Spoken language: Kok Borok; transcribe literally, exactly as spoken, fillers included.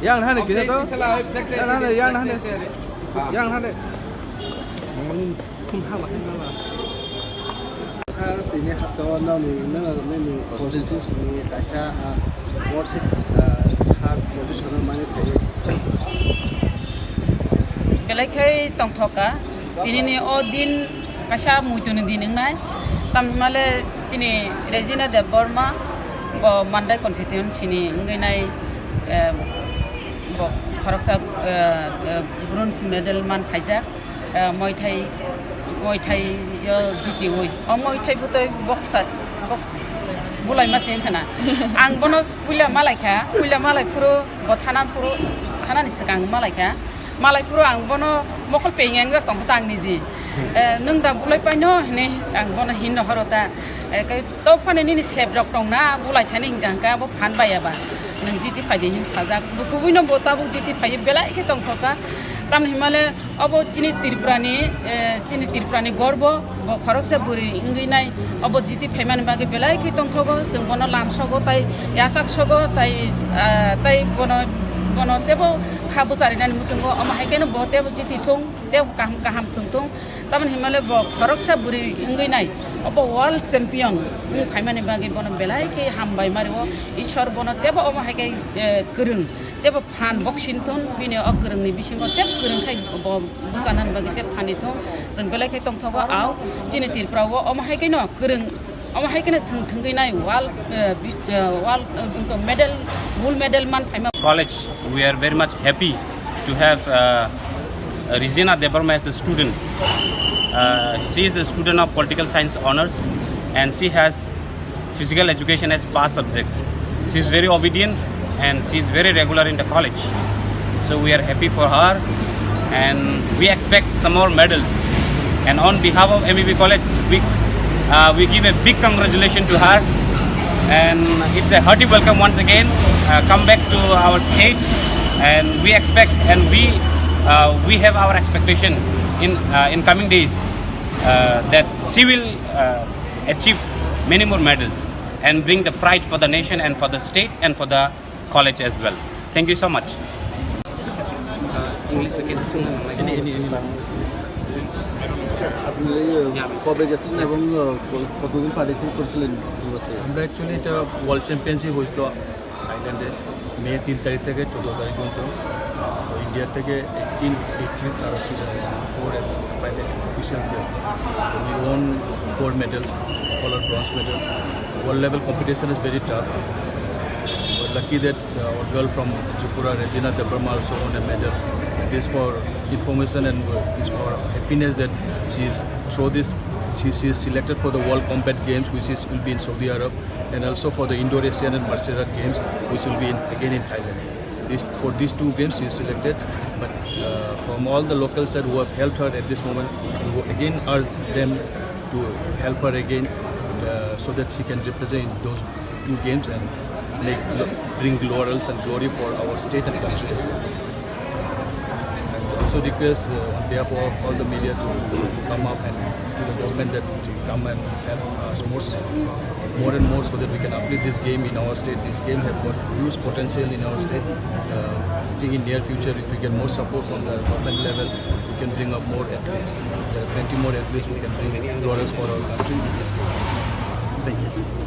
Yang hane kisa to? Yang hane, yang hane. Yang hane. Khum ha ba, khum ha ba. Tini hasteo nini, nini, nini constituency ni kaisa, ah, vote, ah, third position o mani thai. Belai khai tongthoka. Tini ni o din kaisa muitu ni din wngnai. Tamni hwnmale chini Regina Debbarma bo Mandai constituency ni wngwi nai, eh, bo khoroksa, eh, eh, bronze medal man phaijak. Eh, Muay Thai, Muay Thai yo jitiwi. O Muay Thai butoi boxer, box-, bulai ma se wngkha na. Ang bono puila malaikha, puila malai phuru bo thana phuru, thana ni swkang malaikha. Malai phuru ang bono mokol pengeng jak tongkha ta ang niji. Eh, nwng da bulai paino hinwi ang bono hinno horo ta. Eh, kai to phane nini sep rok tongna bulai thani hingka hingka bo phan baya ba. Nwng jiti phaidi hin sajak. Bo kubui no bo tabuk jiti phai belai khe tongkha ta. Tamni hwnmale Obo chini Tripura ni, eh, chini Tripura ni gorbo, bo khoroksa bwrwi wngwi nai, obo jiti phaimani bagwi belai khe tongthogo, chwng bono lamsogo, tai yachaksogo, tai, ah, tai bono, bono tebo kha bwcharinani muchungo, omo hai kheno bo tebo jiti thung, tebo kaham, kaham thung thung, tamoni hinmale bo khoroksa bwrwi wngwi nai, obo world champion wng phaimani bagwi bono belai khe hambai mario, Ishwar bono tebo omo hai khe, eh, kwrwng. Tebo phan boxing thun, bini o kwrwngni bisingo tebo kwrwng khai bo bwchanani bagwi tebo phanni thun. Chwng belai khe tongthogo, au chini Tripura o omo hai khe no kwrwng, omo hai khe no thwng thwngwi nai world, eh, bi-, eh, world, eh, wngkha medal, gold medal man phaima. College, we are very much happy to have, uh, Regina Debbarma as a student. Uh, she is a student of political science honours, and she has physical education as past subject. She is very obedient and she is very regular in the college. So we are happy for her and we expect some more medals. And on behalf of M B B College, we, uh, we give a big congratulations to her. And it's a hearty welcome once again. Uh, come back to our state and we expect and we, uh, we have our expectation in, uh, in coming days, uh, that she will, uh, achieve many more medals and bring the pride for the nation and for the state and for the college as well. Thank you so much. Uh, English में कैसे सुनना है? Any, any, any language. আপনি এই, আহ, Yeah. কবে গেছেন এবং, আহ, ক-, কতদিন পার্টিসিপেট করেছিলেন? আমরা অ্যাকচুয়ালি এটা ওয়ার্ল্ড চ্যাম্পিয়নশিপ হয়েছিল থাইল্যান্ডে মে তিন তারিখ থেকে চোদ্দ তারিখ পর্যন্ত। তো ইন্ডিয়া থেকে এইটিন অ্যাথলিটস আর ফোর, ফাইভ অফিসিয়ালস গেছিল। তো we won four medals, all are bronze medal. World level competition is very tough. We're lucky that, uh, our girl from Tripura, Regina Debbarma, also won a medal. It is for information and, uh, it's for happiness that she is, through this, she, she is selected for the World Combat Games, which is, will be in Saudi Arab, and also for the Indoor Asian and Martial Art Games, which will be in, again in Thailand. This, for these two games, she is selected. But, uh, from all the locals that who have helped her at this moment, we will again urge them to help her again, uh, so that she can represent in those two games and make glo-, bring laurels and glory for our state and country as well. And also request, uh, on behalf of all the media to come up and to the government that to come and help us more, more and more so that we can uplift this game in our state. This game have got huge potential in our state. Uh, I think in near future, if we get more support from the government level, we can bring up more athletes. There are plenty more athletes who can bring laurels for our country in this game. Thank you.